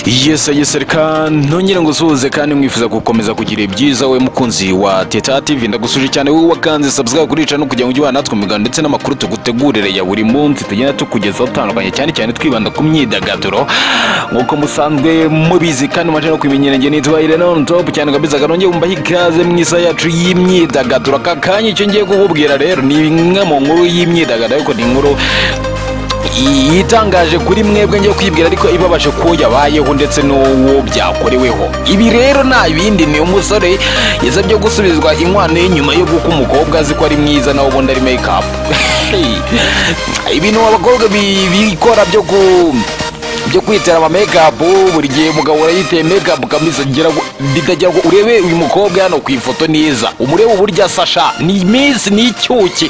Yes, reka ntongere ngo usuhuze kandi mwifuza gukomeza kugira ibyiza, we mukunzi wa Teta TV. Ndagusuje cyane wowe wakanze subscribe kuri channel kugira ngo ujye ubana natwe mu biganiro ndetse n'amakuru tugutegurire ya buri munsi, tugenda tukugezaho atandukanye, cyane cyane twibanda ku myidagaduro nk'uko musanzwe mubizi kandi mumaze no kubimenyera. Njye nitwa Irene on top cyane kabisa. Kanongeye mbaha ikaze mu isaha yacu y'imyidagaduro. Aka kanya icyo ngiye kukubwira rero ni imwe mu nkuru y'imyidagaduro, ariko ni inkuru yitangaje kuri mwebwe ngiye kwibwira, ariko ibabaje ko yabayeho ndetse n'uwo byakoreweho. Ibi rero nta bindi, ni umusore yasabye gusubizwa inkwano ye nyuma yo guka umukobwa azi ko ari mwiza, nawe ubundi ari make up. Ibintu abakobwa bikora byo kwitera ama make up buri gihe, umugabo urayiteye make up kabisa, bitagira ngo urebe uyu mukobwa hano ku ifoto neza, umurebe uburyo asa sha, ni iminsi ni icyuki.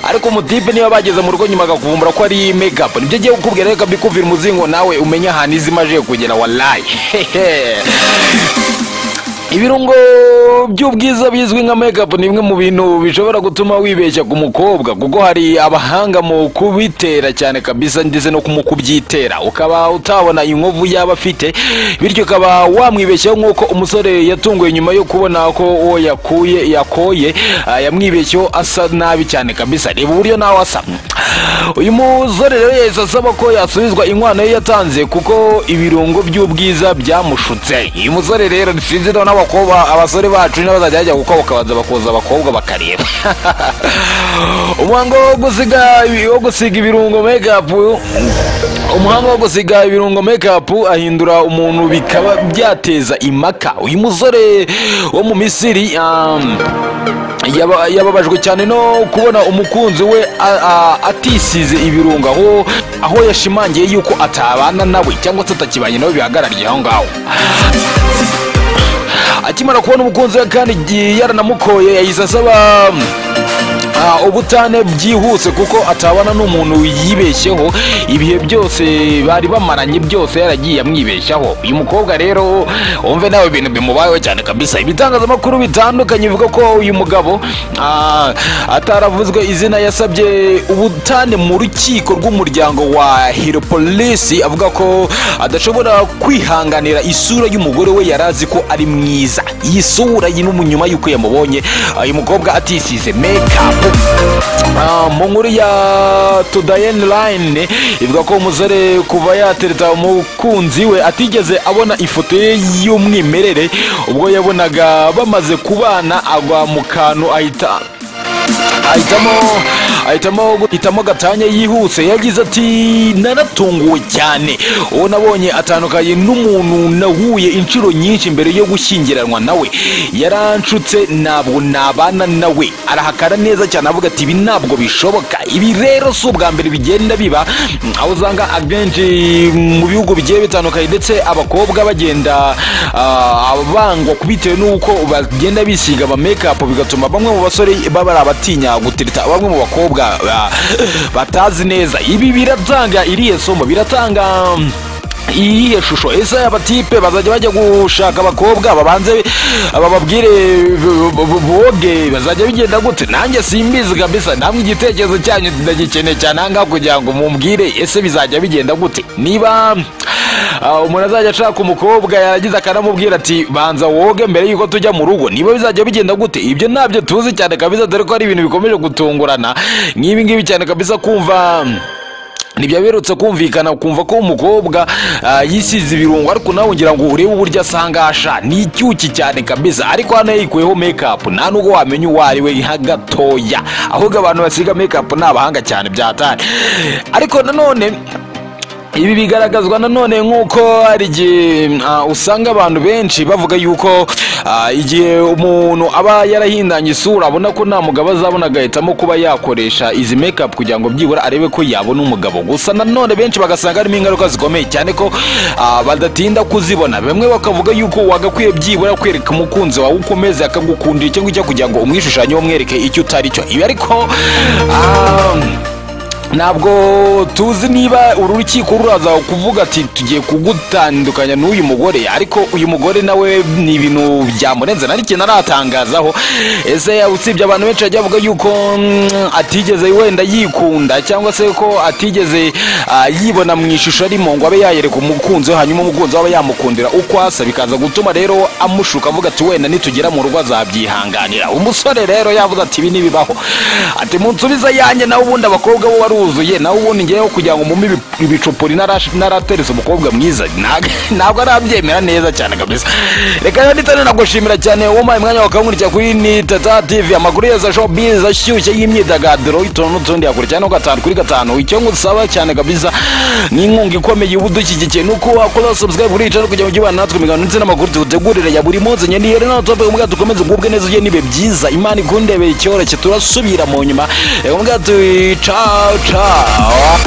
Ariko umutipe niba bageze mu rugo nyuma akakuvumbura ko ari make up, nibyo agiye kukubwira. Reka mbikuvira umuzingo nawe umenye ahantu izi kugera, wallahi. Ibirungo by'ubwiza bizwi nka make-up ni bimwe mu bintu bishobora gutuma wibeshya ku mukobwa, kuko hari abahanga mu kubitera cyane kabisa, ndetse no mu kubyitera ukaba utabona inkovu yaba afite, bityo ukaba wamwibeshyaho, nk'uko umusore yatunguwe nyuma yo kubona ko uwo yakuye yakoye yamwibeshyeho asa nabi cyane kabisa. Reba uburyo nawe asa. Uyu musore rero yahise asaba ko yasubizwa inkwano ye yatanze kuko ibirungo by'ubwiza byamushutse. Uyu musore rero, sinzi noneho abakobwa, abasore bacu niba bazajya bajya gukwa bakabanza bakoza abakobwa bakareba. Umuhango wo gusiga ibirungo make-up, umuhango wo gusiga ibirungo make-up ahindura umuntu, bikaba byateza impaka. Uyu musore wo mu Misiri yababajwe cyane no kubona umukunzi we atisize ibirungo, aho yashimangiye yuko atabana nawe cyangwa se atakibanye nawe, bihagarariye aho ngaho. Akimara kubona umukunzi we kandi yaranamukoye, yahise asaba ubutane byihuse, kuko atabana n'umuntu yibeshyeho ibihe byose bari bamaranye byose yaragiye amwibeshyaho. Uyu mukobwa rero, wumve nawe ibintu bimubayeho cyane kabisa. Ibitangazamakuru bitandukanye bivuga ko uyu mugabo ataravuzwe izina yasabye ubutane mu rukiko rw'umuryango wa Heliopolis, avuga ko adashobora kwihanganira isura y'umugore we yari azi ko ari mwiza. Iyi sura ye nyuma y'uko yamubonye uyu mukobwa atisize make-up. Mu nkuru ya Today Online ivuga ko umusore kuva yatereta umukunzi we atigeze abona ifoto ye y'umwimerere. Ubwo yabonaga bamaze kubana agwa mu kantu, ahita ahitamo gatanya yihuse. Yagize ati: "Naratunguwe cyane uwo nabonye atandukanye n'umuntu nahuye inshuro nyinshi mbere yo gushyingiranwa nawe. Yaranshutse, ntabwo nabana nawe." Arahakana neza cyane, avuga ati: "Ibi ntabwo bishoboka." Ibi rero si ubwa mbere bigenda biba, aho usanga akenshi mu bihugu bigiye bitandukanye ndetse abakobwa bagenda bangwa bitewe n'uko bagenda bisiga ama make-up, bigatuma bamwe mu basore baba ari abatinya gutereta bamwe mu bakobwa batazi neza. Ibi biratanga irihe somo? Biratanga iyihe shusho? Ese abatipe bazajya bajya gushaka abakobwa babanze bababwire boge? Bazajya bigenda gute? Nanjye simbizi kabisa. Namwe igitekerezo cyanyu ndagikeneye cyane ahangaha kugira ngo mumbwire, ese bizajya bigenda gute niba umuntu azajya ashaka umukobwa yarangiza akanamubwira ati: "Banza woge mbere yuko tujya mu rugo"? Niba bizajya bigenda gute, ibyo ntabyo tuzi cyane kabisa, dore ko ari ibintu bikomeje gutungurana nk'ibi ngibi cyane kabisa. Kumva nibyo biherutse kumvikana, kumva ko umukobwa yisize ibirungo, ariko nawe ngira ngo urebe uburyo asanga asha, ni icyuki cyane kabisa. Ariko hano yikuyeho make up, nta nubwo wamenya uwo ari we nka gatoya. Ahubwo abantu basiga make up ni abahanga cyane byatari. Ariko nanone ibi bigaragazwa nanone nk'uko hari igihe usanga abantu benshi bavuga yuko igihe umuntu aba yarahindanye isura, abona ko nta mugabo azabona, agahitamo kuba yakoresha izi make up kugira ngo byibura arebe ko yabona umugabo. Gusa nanone benshi bagasanga harimo ingaruka zikomeye cyane, ko badatinda kuzibona. Bamwe bakavuga yuko wagakwiye byibura kwereka umukunzi wawe uko umeze, akagukundira icyo ngicyo, kugira ngo umwishushanyo umwereke icyo utari cyo. Ibi ariko Ntabwo tuzi niba uru rukiko ruraza kuvuga ati tugiye kugutandukanya n'uyu mugore, ariko uyu mugore nawe ni ibintu byamurenze, nta n'ikintu aratangazaho. Ese usibye abantu benshi bajya bavuga yuko atigeze wenda yikunda, cyangwa se ko atigeze yibona mu ishusho arimo ngo abe yayereka umukunzi we, hanyuma umukunzi we abe yamukundira uko asa, bikaza gutuma rero amushuka avuga ati wenda nitugera mu rugo azabyihanganira. Umusore rero yavuze ati ibi ntibibaho, ati munsubize yanjye, nawe ubundi abakobwa bo baruzuye, nawe ubundi ngewe kugira ngo mumpe ibicupuri narateretse umukobwa mwiza, ntabwo arabyemera neza cyane kabisa. Reka rero nditane nagushimira cyane wowe umpaye umwanya wakankurikira kuri ni Tata TV, amakuru yose showbiz ashyushye y'imyidagaduro utuntu n'utundi yakurikirana no 5 kuri 5. Icyo ngusaba cyane kabisa ni inkunga ikomeye uba udushyigikiye, ni uko wakora subscribe kuri iyi channel kugira ngo ujye ubana natwe imigano ndetse n'amakuru tugutegurira ya buri munsi. Nyine rero nawe topic mbwa dukomeze ugubwe neza, ujye nibe byiza, Imana ikundebeye icyoroshye, turasubira mu nyuma. Reka mbwa tuti ciao ciao.